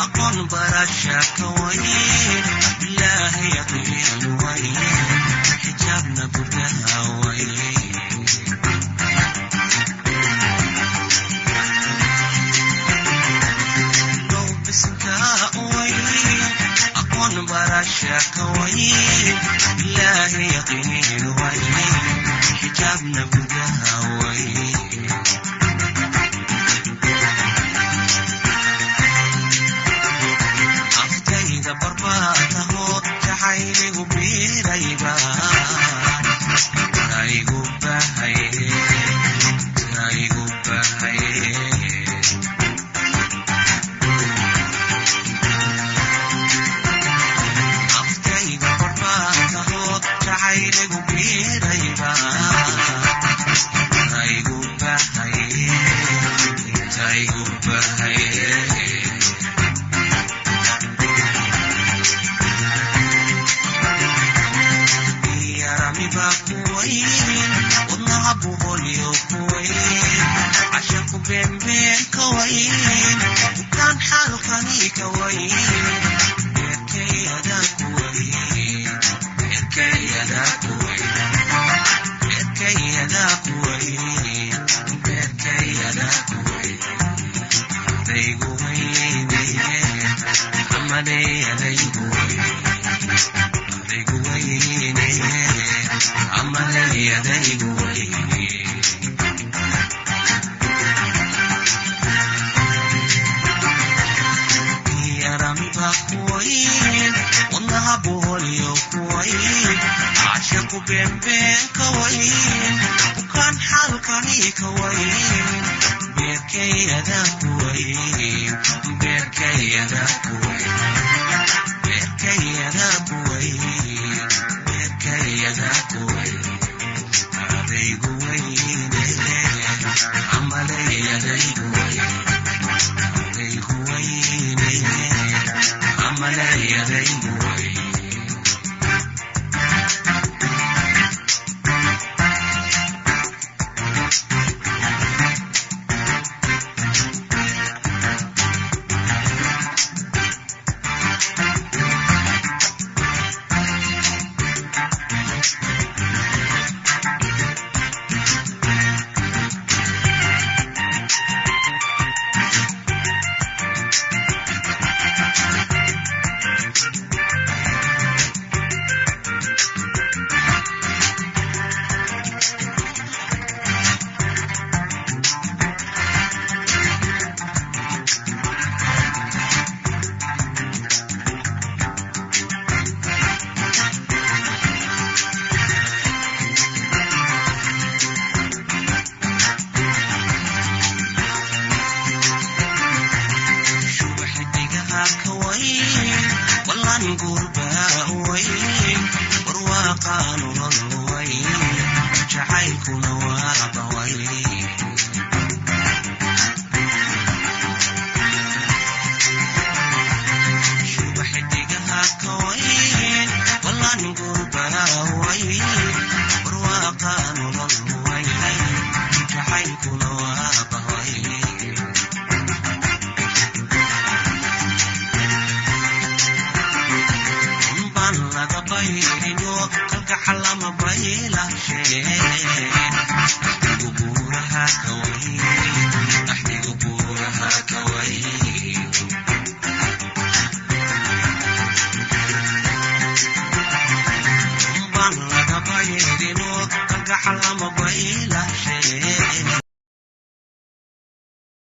Aqoon barasha ka wayn, Ilaahay yaqiin wayn, xijaabna burdaha wayn. Low bisinka wayn, aqoon barasha ka wayn, Ilaahay yaqiin wayn, xijaabna burdaha wayn. Aftayda barbaataho jacayligu biirayba taigu bahaye, taigu bahaye. Aftayda barbaataho jacayligu biirayba taigu bahaye, taigu bahaye. Yaramiba kuwayn, wadnaha boqolyo kuwayn, cashaqu beenbeen ka wayn, bukaan xaalkani ka wayn, beerkayada kuwayn, beerkayada kuwayn, beerkayada kuwayn, beerkayada kuwayn. Adaygu weyne, amaley adaygu wayn, adaygu weyne, amaley adaygu weyne. Yaramiba kuwayn, wadnaha boholyo kuwayn, cashaqu beenbeen ka wayn, bukaan xaalkani ka wayn, beerkayada kuwayn, beerkayada kuwayn, beerkayada kuwayn, beerkayada kuwayn. Adaygu weyne, amaley adaygu wayn, adaygu weyne, amaley adaygu wayn. Shuba xidigaha ka wayn, wallan gurbaa wayn, barwaaqa nolol wayn, jacaylkuna waaba wayn. Shuba xidigaha ka wayn, wallan gurbaa wayn, barwaaqa nolol wayn, jacaylkuna waaba wayn. Unbaan laga bayrino, kalgacal lama baylashe, axdigu buuraha ka wayn, axdigu buuraha ka wayn. Unbaan laga bayrino, kalgacal lama baylashe.